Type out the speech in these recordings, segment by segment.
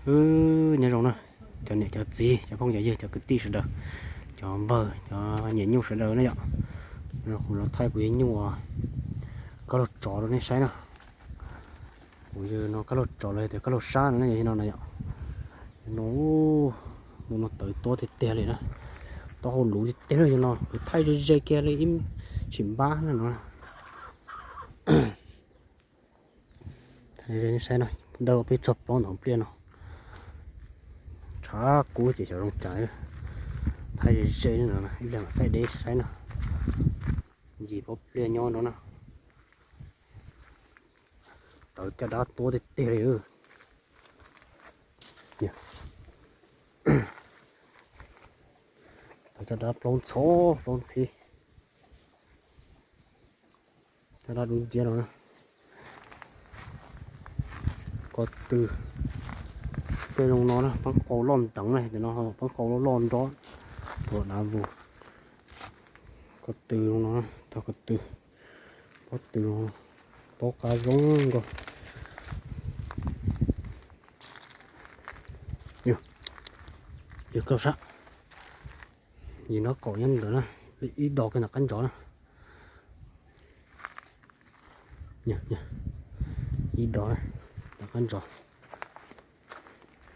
Wb nyob zoo na, cov niam cov txiv, cov phooj cov ywg, cov kwv tij sawv daws, cov npawg, cov nyiam nyuj sawv daws na yom. Kuv los thaij kuv yawg nyuj uas kab laug tsov rau nej saib na. Kuv yawg no kab laug tsov los yog tias kab laug sab no na, yog no na yom. No, no tawv tuab tiag tiag li na. Taub hau luv tiag tiag li no, kuv thaij ze ze kiag li ib tshim npab na no. Thaij ze nej saib no, dawb peb txog plaub ntawm pliaj no. Tshav kub ces xyov zoo cas. Thaij ze ze no, ib pliag mam thaij deb saib no. Yim plaub pliaj nyob no na. Tawv caj dab tuab tiag tiag li. Tawv caj dab plaub ntxhov plaub ntxhib. Caj dab dub nciab no. Ko tw, tej zoo no na, peeb qau loj nteev na, no peeb qau loj loj nrob, tuam dav vus. Ko tw zoo no, tog ko tw, pob tw, pob qab zoo nkaus. Yog, yog koj sab, yog no kaum nyob ntawd na, ib dos kawg ntawm qab ntsov na. Ib dos ntawm qab ntsov.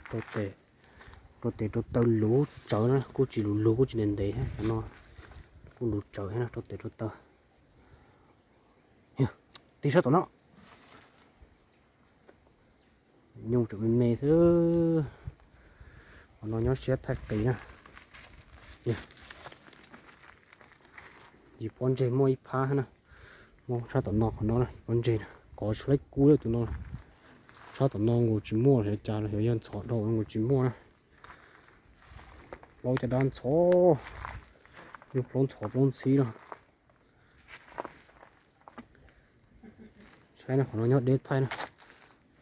Rau tes rau taw luv tsawv na, kuj tsis luv luv kuj tsis ntev ntev thiab no, kuj luv tsawv thiab no rau tes rau taw. Tig sab tom no. Nyuj tseem me me xwb. Qhov no nyob siab thaij qis na. Yim pob ntseg muaj ib phab na. Muaj sab tom no qhov no na, pob ntseg na, kov tsis laib kub li tus no. Sab tom no nkaus tsis muaj, xyov cas los xyov yog ntxhov dhau nkaus tsis muaj na. Plaub caj dab ntxhov, yog plaub ntxhov plaub ntxhib no. Saib na, qhov no nyob deb thaij na,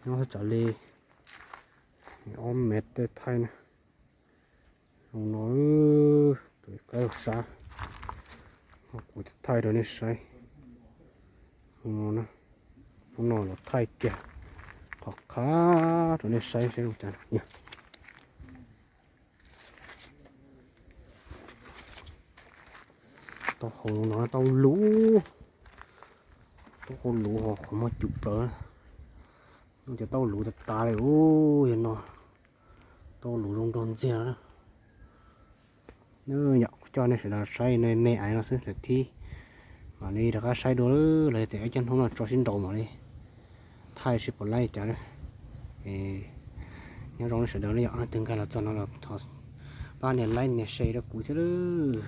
nyob thaj tsam li ob mev tej thaij na. Zoo no, tus kab laug sab, kuv thaij rau nej saib. Zoo no, hnub no los thaij kiag qhov qab rau nej saib saib zoo cas. Taub hau no taub hau luv, taub hau luv ho qhov muag cus plaws. Cov taub hau luv tas tas li ub, yog no taub hau luv zoo nraug ntxiag na. Yom, kuv coj nej sawv daws saib me me aiv no xwb, sawv thib mam li rov qab saib dua los yog tias ib co hnub no tso sib nraus mam li thaij seb puas laib cas. Nyob zoo nej sawv daws na yom, leej twg nkag los txog no los thov pab nias like nias share rau kuv thiab lawm.